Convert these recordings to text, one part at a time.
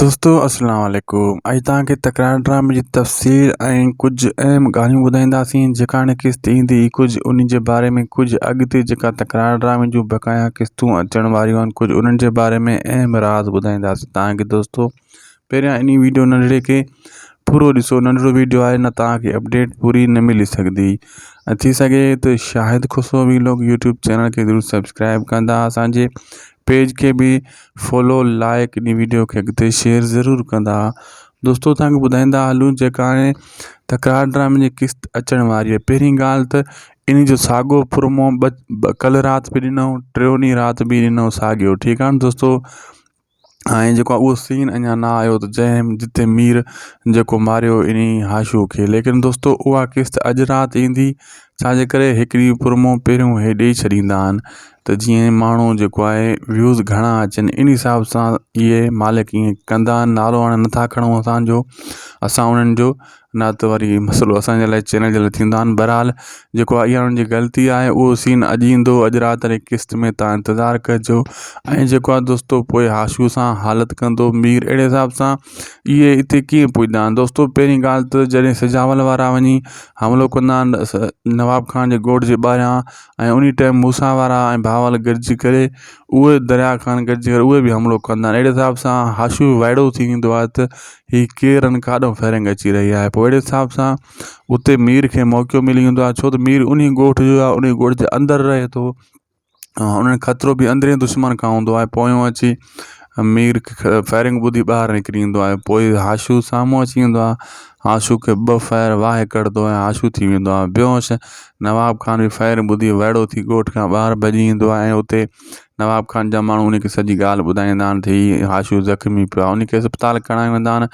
دوستو السلام عليڪم اڄ توهان کي تڪرار ڊرامي جي تفصيل ۽ ڪجهه اهم ڳالهيون ٻڌائينداسين جيڪا هاڻي قسط ايندي ڪجهه ان جي باري ۾ ڪجهه اڳتي جيڪا تڪرار ڊرامي جون بقايا قسطون اچڻ واريون آهن ڪجهه انهن جي باري ۾ اهم راز ٻڌائينداسين توهان کي دوستو پهريان انهي ويڊيو ننڍڙي کي پورو ڏسو ننڍڙو ويڊيو آهي نه توهان کي اپڊيٽ پوري نه ملي سگهندي ۽ ٿي سگهي ته شاهد خسرو ويلاگ يوٽيوب چينل کي ضرور سبسڪرائب ڪندا اسانجي پيج کي به فالو لائڪ انهي ويڊيو کي اڳتي شيئر ضرور ڪندا دوستو توهان کي ٻڌائيندا هلون جيڪا هاڻي تڪرار ڊرامي جي قسط اچڻ واري آهي پهرين ڳالهه ته ان جو ساڳو پرومو ٻه ڪل رات به ڏنو ٽيون ڏينهن رات به ڏنو ساڳيو ٺيڪ آهي دوستو ۽ جيڪو اهو سين اڃا نه آيو ته جنهن جتي مير جيڪو ماريو انهي هاشو کي ليڪن دوستو اها قسط اڄ رات ايندي ڇاجي ڪري هڪڙي پرومو پهريون هي ڏئي ڇڏيندا آهن ته جيئن ماڻهو جيڪو آهي ويوز گهڻا اچن ان حساب سان اهي مالڪ ائين ڪندا آهن نالو هاڻي نٿا کڻون اسانجو اسان انهن جو نه ته وري مسئلو اسان جي لاء چينل جي لاء ٿيندا آهن بهرحال جيڪو آهي اها انهن جي غلطي آهي اهو سين اڄ ايندو اڄ رات واري قسط ۾ تان انتظار ڪجو ۽ جيڪو آهي دوستو پوء هاشو سان حالت ڪندو مير اهڙي حساب سان اهي اتي ڪيئن پڄندا آهن دوستو پهرين ڳالهه ته جڏهن سجاول وارا وڃي حملو ڪندا آهن نواب خان جي ڳوٺ جي ٻاهران ۽ انهي ٽائيم موسيٰ وارا ۽ بهاول گڏجي ڪري اهي دريا خان گڏجي ڪري اهي به حملو ڪندا آهن اهڙي حساب سان هاشو وائڙو ٿي ويندو آهي ته هي ڪير آهن ڪاڏو فائرنگ اچي رهي آهي پوء اهڙي حساب سان اتي مير کي موقعو ملي ويندو آهي ڇو ته مير انهي ڳوٺ جو آهي انهي ڳوٺ جي اندر رهي ٿو انهن کي خطرو به اندرين دشمن کان هوندو آهي پويون اچي مير فائرنگ ٻڌي ٻاهر نڪري ايندو آهي پوء هاشو سامهون اچي ويندو آهي هاشو کي ٻه فائر واهي ڪڍندو آهي هاشو ٿي ويندو آهي بيهوش نواب خان به فائرنگ ٻڌي وائڙو ٿي ڳوٺ کان ٻاهر ڀڄي ايندو آهي ۽ اتي نواب خان جا ماڻهو ان کي سڄي ڳالهه ٻڌائيندا آهن ته هي هاشو زخمي پيو آهي ان کي اسپتال کڻائي ويندا آهن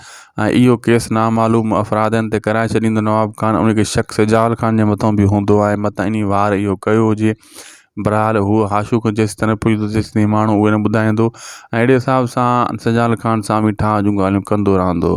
۽ اهو ڪيس نامعلوم افرادن تي ڪرائي ڇڏيندو نواب خان ان کي شڪ سجاول خان جي مٿان به هوندو آهي متان انهي وار اهو ڪيو هجي بهرحال هو هاشو کان جيستائين نه پڇندو تيستائين ماڻهو اهو نه ٻڌائيندو ۽ اهڙي حساب سان سجال خان سان به ٺاهه جون ڳالهيون ڪندو رهندو.